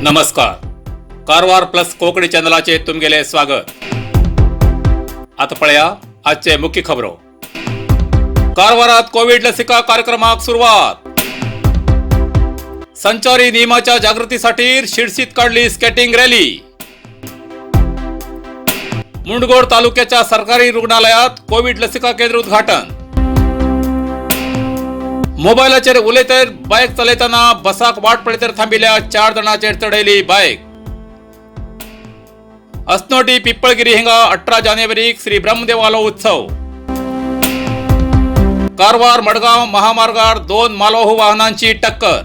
नमस्कार, कारवार प्लस कोंकणी चॅनलाचेर तुमगेलें स्वागत. आतां पळया आजचे मुख्य खबरो. कारवारात कोविड लसिका कार्यक्रमाक सुरवात. संचारी नियमाच्या जागृतीसाठी शिरसीत काढली स्केटिंग रॅली. मुंडगोड तालुक्याच्या सरकारी रुग्णालयात कोविड लसिका केंद्र उद्घाटन. मोबायलाचेर उलयतर बायक चलयतना बसाक वाट पळयतर थांबिल्ल्या चार जाणांचेर चडयली बायक. अस्नोटी पिप्पळगिरी हिंगा 18 जानेवारीक श्री ब्रह्मदेवालो उत्सव. कारवार मडगाव महामार्गार दोन मालवाहू वाहनांची टक्कर.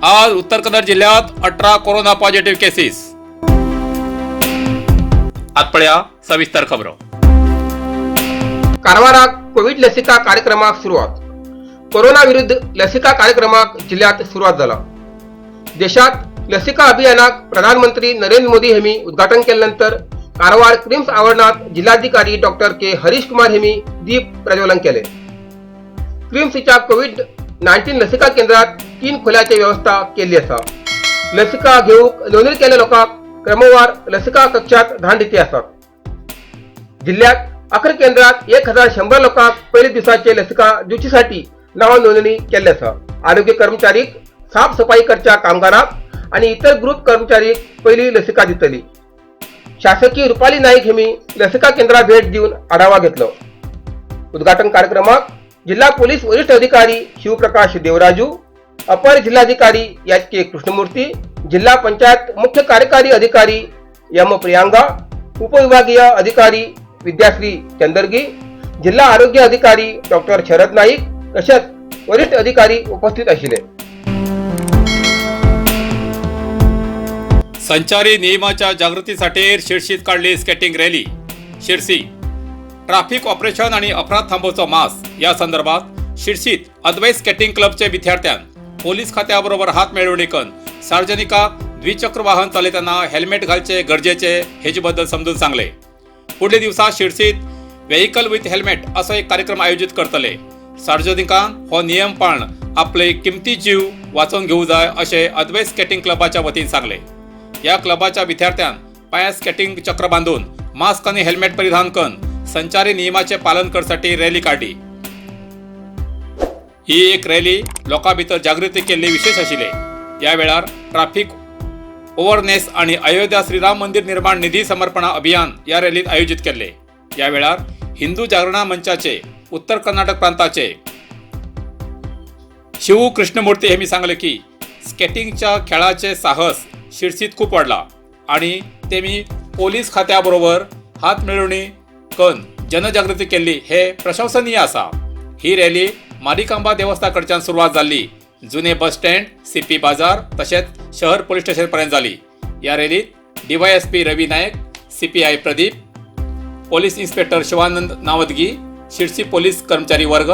आज उत्तर कन्नड जिल्ह्यात 18 कोरोना पॉझिटिव्ह केसीस. आत पळया सविस्तर खबरो. कारवाराक कोविड लसिका कार्यक्रमाक सुरवात. कोरोना विरुद्ध लसिका कार्यक्रमाक जिल्ह्यात सुरवात जाला. देशात लसिका अभियानाक प्रधानमंत्री नरेंद्र मोदी हेमी उद्घाटन केल्यानंतर कारवार क्रिम्स आवरणात जिल्हाधिकारी डॉक्टर के हरीश कुमार हेमी दीप प्रज्वलन केले. क्रिम्सच्या कोविड 19 लसिका केंद्रात 3 खोल्याची व्यवस्था केल्ली आसा. लसिका घेवंक नोंदणी केल्ल्या लोकांक क्रमवार लसिका कक्षात धाड दिती आसात. जिल्ह्यात 11 केंद्रात 1100 लोकांक पयले दिसाचे लसिका दिवचेसाठी नाव नोंदणी केल्ली आसा. आरोग्य कर्मचारीक, साफसफाई करच्या कामगारांक आणि इतर ग्रुप कर्मचारीक पहिली लसिका दितली. शासकीय रुपाली नाईक हेमी लसिका केंद्रा भेट दिवन आढावा घेतलो. उद्घाटन कार्यक्रमाक जिल्हा पोलीस वरिष्ठ अधिकारी शिवप्रकाश देवराजू, अपर जिल्हाधिकारी एच के कृष्णमूर्ती, जिल्हा पंचायत मुख्य कार्यकारी अधिकारी एम प्रियांगा, उपविभागीय अधिकारी विद्याश्री चंदरगी, जिल्हा आरोग्य अधिकारी डॉक्टर शरद नाईक तसेच वरिष्ठ अधिकारी उपस्थित आशिल्ले. संचारी नियमाच्या जागृतीसाठी शिरसीत काढली skating rally. Sirsi traffic operation आणि अपराध थांबवचो मास या संदर्भात शिरसीत अद्वैत स्केटिंग क्लबचे विद्यार्थ्यां पोलीस खात्याबरोबर हात मेळवणी करून सार्वजनिकाक द्विचक्र वाहन चलयतना हेल्मेट घालचे गरजेचे हेजे बद्दल समजून सांगले. पुढले दिवसा शिरसीत व्हेकल विथ हेल्मेट असो एक कार्यक्रम आयोजित करतले. सार्वजनिकांक हो नियम पाळून आपले किमती जीव वाचोवन घेवं जाय अशें अद्वैत स्केटिंग क्लबाच्या वतीन सांगले. या क्लबाच्या विद्यार्थ्यां पांयात स्केटिंग चक्र बांधून मास्क आणि हेल्मेट परिधान करून संचारी नियमाचे पालन करसाठी रॅली काढली. ही एक रॅली लोकां भितर जागृती केल्ली विशेष आशिल्ले. या वेळार ट्राफिक अवेअरनेस आणि अयोध्या श्रीराम मंदिर निर्माण निधी समर्पणा अभियान या रॅलीत आयोजित केल्ले. या वेळार हिंदू जागरणा मंचाचे उत्तर कर्नाटक प्रांताचे शिवू कृष्णमूर्ती हेमी सांगले की स्केटिंगच्या खेळाचे साहस शिरसीत खूप वाढला आणि ते मी पोलीस खात्याबरोबर हात मेळवणी करून जनजागृती केल्ली हे प्रशंसनीय आसा. ही रॅली मारिकांबा देवस्था कडच्यान सुरवात जाल्ली, जुने बस स्टँड, सीपी बाजार तशेंच शहर पोलीस स्टेशन पर्यंत जाली. या रॅलीत DYSP Ravi Naik, CPI Pradeep, police inspector Shivanand Navadgi, Sirsi police कर्मचारी वर्ग,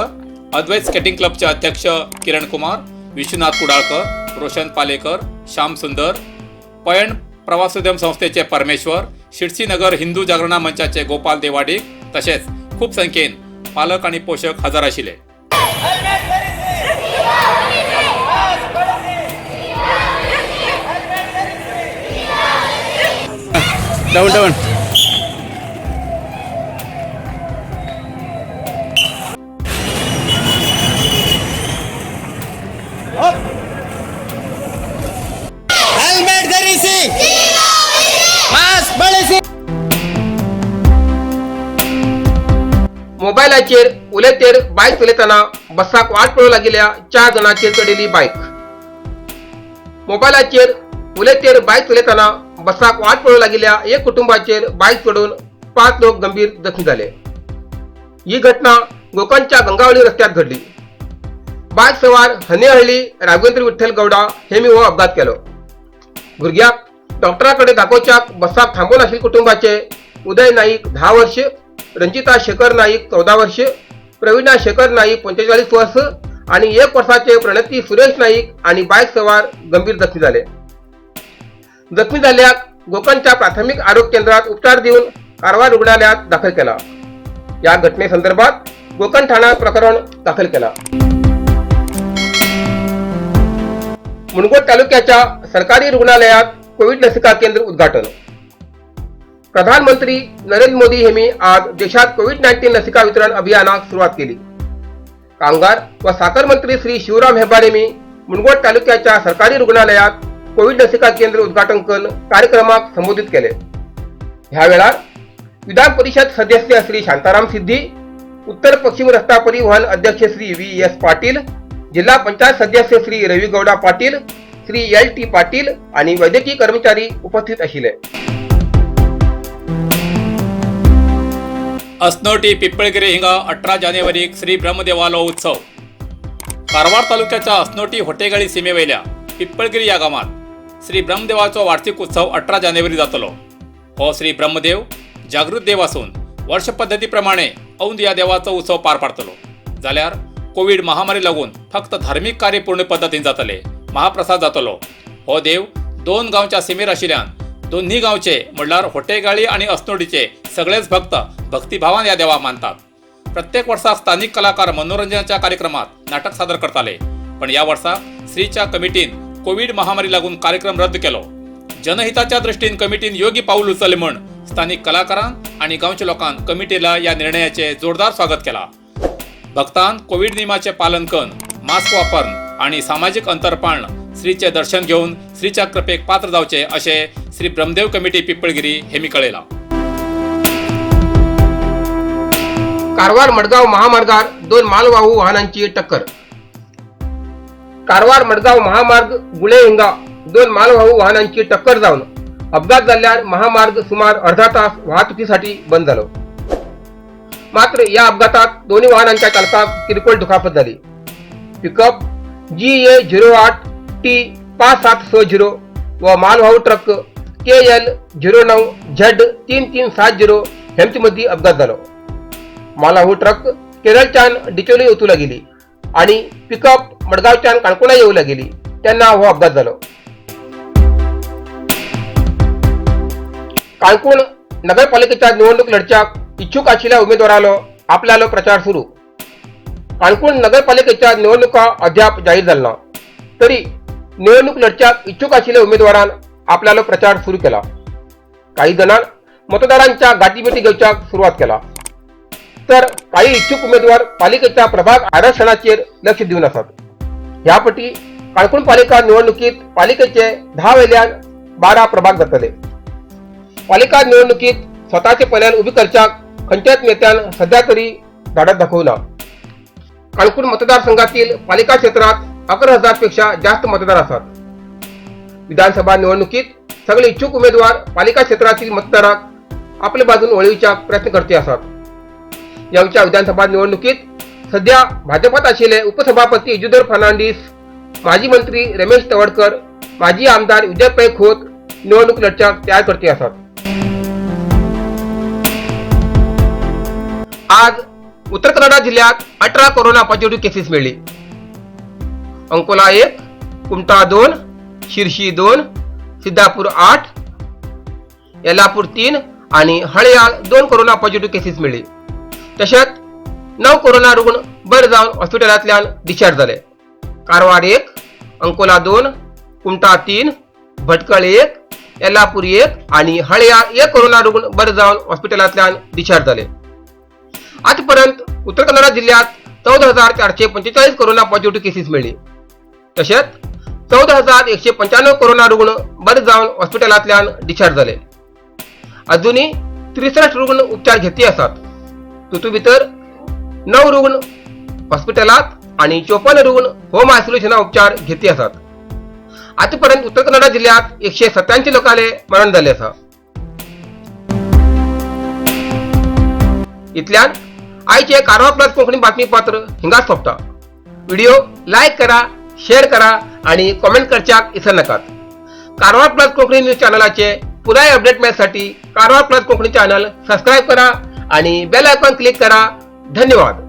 अद्वैत स्केटिंग क्लबचे अध्यक्ष किरण कुमार, विश्वनाथ कुडाळकर, रोशन पालेकर, श्याम सुंदर, पयण प्रवासोद्यम संस्थेचे परमेश्वर, शिरसी नगर हिंदू जागरणा मंचाचे गोपाल देवाडीक तशेंच खूप संख्येन पालक आणि पोषक हजर आशिल्ले. Down down. Helmet ಧರಿಸಿ, ಮಾಸ್ಕ್ ಬಳಸಿ. मोबायलाचेर उलयतेर बायक चलयतना बसाक वाट पळोवंक लागिल्ल्या चार जाणांचेर चडयली बायक. मोबायलाचेर उलयतेर बायक चलयतना बसाक वाट पळोवंक लागिल्ल्या एक कुटुंबाचेर बायक चडोवन 5 लोक गंभीर जखमी जाले. ही घटना गोकर्णच्या गंगावळी रस्त्यात घडली. बायक सवार हनेहळ्ळी राघवेंद्र विठ्ठल गौडा हेमी हो अपघात केलो. भुरग्याक डॉक्टरा कडेन दाखोवच्याक बसाक थांबोवन आशिल्ल्या कुटुंबाचे उदय नाईक 10 वर्ष, रंजिता शेखर नाईक 14 वर्ष, प्रवीणा शेखर नाईक 45 वर्ष आणि 1 वर्षाचे प्रणती सुरेश नाईक आणि बाईक सवार गंभीर जखमी झाले. जखमी झाल्याक गोकर्णच्या प्राथमिक आरोग्य केंद्रात उपचार देऊन कारवार रुग्णालयात दाखल केला. या घटनेसंदर्भात गोकर्ण ठाण्यात प्रकरण दाखल केला. मुनगोड तालुक्याच्या सरकारी रुग्णालयात कोविड लसिका केंद्र उद्घाटन. प्रधानमंत्री नरेंद्र मोदी यांनी आज देशात कोविड-19 लसिका वितरण अभियानाक सुरुवात केली. कामगार व साखर मंत्री श्री शिवराम हेब्बार यांनी मुनगोड तालुक्याच्या सरकारी रुग्णालयात कोविड लसिका केंद्र उद्घाटन करून कार्यक्रमाक संबोधित केले. ह्या वेळार विधान परिषद सदस्य श्री शांताराम सिद्धी, उत्तर पश्चिम रस्ता परिवहन अध्यक्ष श्री व्ही एस पाटील, जिल्हा पंचायत सदस्य श्री रवी गौडा पाटील, श्री एल टी पाटील आणि वैद्यकीय कर्मचारी उपस्थित आशिल्ले. असनोटी पिंपळगिरी हिंगा 18 जानेवारीक श्री ब्रह्मदेवालो उत्सव. कारवार तालुक्याच्या असनोटी होटेगाळी सीमेवयल्या पिंपळगिरी ह्या गांवांत श्री ब्रह्मदेवाचो वार्षिक उत्सव 18 जानेवारी जातलो. हो श्री ब्रह्मदेव जागृत देव आसून वर्षपद्धती प्रमाणे औंध ह्या देवाचो उत्सव पार पाडतलो. जाल्यार कोवीड महामारी लागून फक्त धार्मीक कार्य पूर्ण पद्दतीन जातले, महाप्रसाद जातलो. हो देव दोन गांवच्या सीमेर आशिल्ल्यान दोन्ही गांवचे म्हणल्यार होटेगाळी आणि असनोटीचे सगळेच भक्त भक्तिभावान ह्या देवाक मानतात. प्रत्येक वर्सा स्थानिक कलाकार मनोरंजनाच्या कार्यक्रमात नाटक सादर करताले, पण ह्या वर्सा श्रीच्या कमिटीन कोवीड महामारी लागून कार्यक्रम रद्द केलो. जनहिताच्या दृष्टीन कमिटीन योग्य पाऊल उचलले म्हण स्थानिक कलाकारां आणि गावच्या लोकांक कमिटीला या निर्णयाचे जोरदार स्वागत केला. भक्तान कोविड नियमाचे पालन करून मास्क वापरून आणि सामाजिक अंतर पाळून श्रीचे दर्शन घेऊन श्रीच्या कृपेक पात्र जावचे असे श्री ब्रह्मदेव कमिटी पिंपळगिरी हे मी कळयला. कारवार मडगाव महामार्गार दोन मालवाहू वाहनांची टक्कर. कारवार मडगाव महामार्ग गुळे हिंगा दोन मालवाहू वाहनांची टक्कर जावन अपघात जाल्ल्यान महामार्ग सुमार अर्धा तास वाहतुकीसाठी बंद जालो. मात्र या अपघातात दोन्ही वाहनांच्या चालकाक किरकोळ दुखापत झाली. पिकअप GA 08 T 5760 व मालवाहू ट्रक KL 09 Z 3370 हेमचे मदीं अपघात जालो. मालवाहू ट्रक केरळच्यान डिचोली वचूं लागिल्ली आणि पिकअप मडगांवच्यान काणकोणा येवूं लागिल्ली तेन्ना हो अपघात जालो. काणकोण नगरपालिकेच्या निवडणूक लढच्याक इच्छुक आशिल्ल्या उमेदवारालो आपल्यालो प्रचार सुरू. काणकोण नगरपालिकेच्या निवडणुका अद्याप जाहीर जाल ना तरी निवडणूक लढच्याक इच्छुक आशिल्ल्या उमेदवारान आपल्यालो प्रचार सुरू केला. काही जणां मतदारांच्या गाठीभेटी घेवच्याक सुरवात केला, तर काही इच्छुक उमेदवार पालिकेच्या प्रभाग आरक्षणाचेर लक्ष दिवन आसात. ह्या पटी काणकोण पालिका निवडणुकीत पालिकेचे 10 वयल्यान 12 प्रभाग जातले. पालिका निवडणुकीत स्वताचे पल्यान उबी करच्याक खंयच्याच नेत्यान सध्या तरी धाडस दाखोवना. काणकोण मतदारसंघातील पालिका क्षेत्रात 11,000 पेक्षा जास्त मतदार आसात. विधानसभा निवडणुकीत सगळे इच्छुक उमेदवार पालिका क्षेत्रातील मतदाराक आपले बाजून वळोवच्याक प्रयत्न करते आसात. येवच्या विधानसभा निवडणुकीत सध्या भाजपात आशिल्ले उपसभापती इजिदोर फर्नांडीस, माजी मंत्री रमेश तवडकर, माजी आमदार विजय पै खोत निवडणूक लढच्याक तयार करते आसात. आज उत्तर कन्नडा जिल्ह्यात 18 कोरोना पॉझिटिव्ह केसेस मेळ्ळी. अंकोला 1, कुमठा 2, शिरशी 2, सिद्धापूर 8, येलापूर 3 आणि हळयाळ 2 कोरोना पॉझिटिव्ह केसेस मेळ्ळी. तशेंच 9 कोरोना रुग्ण बरे जावन हॉस्पिटलांतल्यान डिस्चार्ज जाले. कारवार 1, अंकोला 2, कुमठा 3, भटकळ 1, येलापूर 1 आणि हळयाळ 1 कोरोना रुग्ण बरे जावन हॉस्पिटलांतल्यान डिस्चार्ज जाले. आजपर्यंत उत्तर कन्नडा जिल्ह्यात 14,445 कोरोना पॉझिटिव्ह केसेस मेळ्ळी. तशेंच 14,195 कोरोना रुग्ण बरे जावन हॉस्पिटलांतल्यान डिस्चार्ज जाले. अजुनूय 63 रुग्ण उपचार घेती आसात. तातूंत भितर 9 रुग्ण हॉस्पिटलांत आनी 54 रुग्ण होम आयसोलेशना उपचार घेती आसात. आतापर्यंत उत्तर कन्नडा जिल्ह्यात 187 लोकांले मरण जाल्लें आसा. इतल्यान आयचे कारवार प्लस कोंकणी बातमीपत्र हिंगाच सोंपता. व्हिडिओ लायक करा, शेअर करा आणि कॉमेंट करच्याक इसर नाकात. कारवार प्लस कोंकणी न्यूज चॅनलाचे पुराय update मेळसाठी Karwar plus Konkani channel subscribe करा आणि बेल आयकॉन क्लिक करा. धन्यवाद.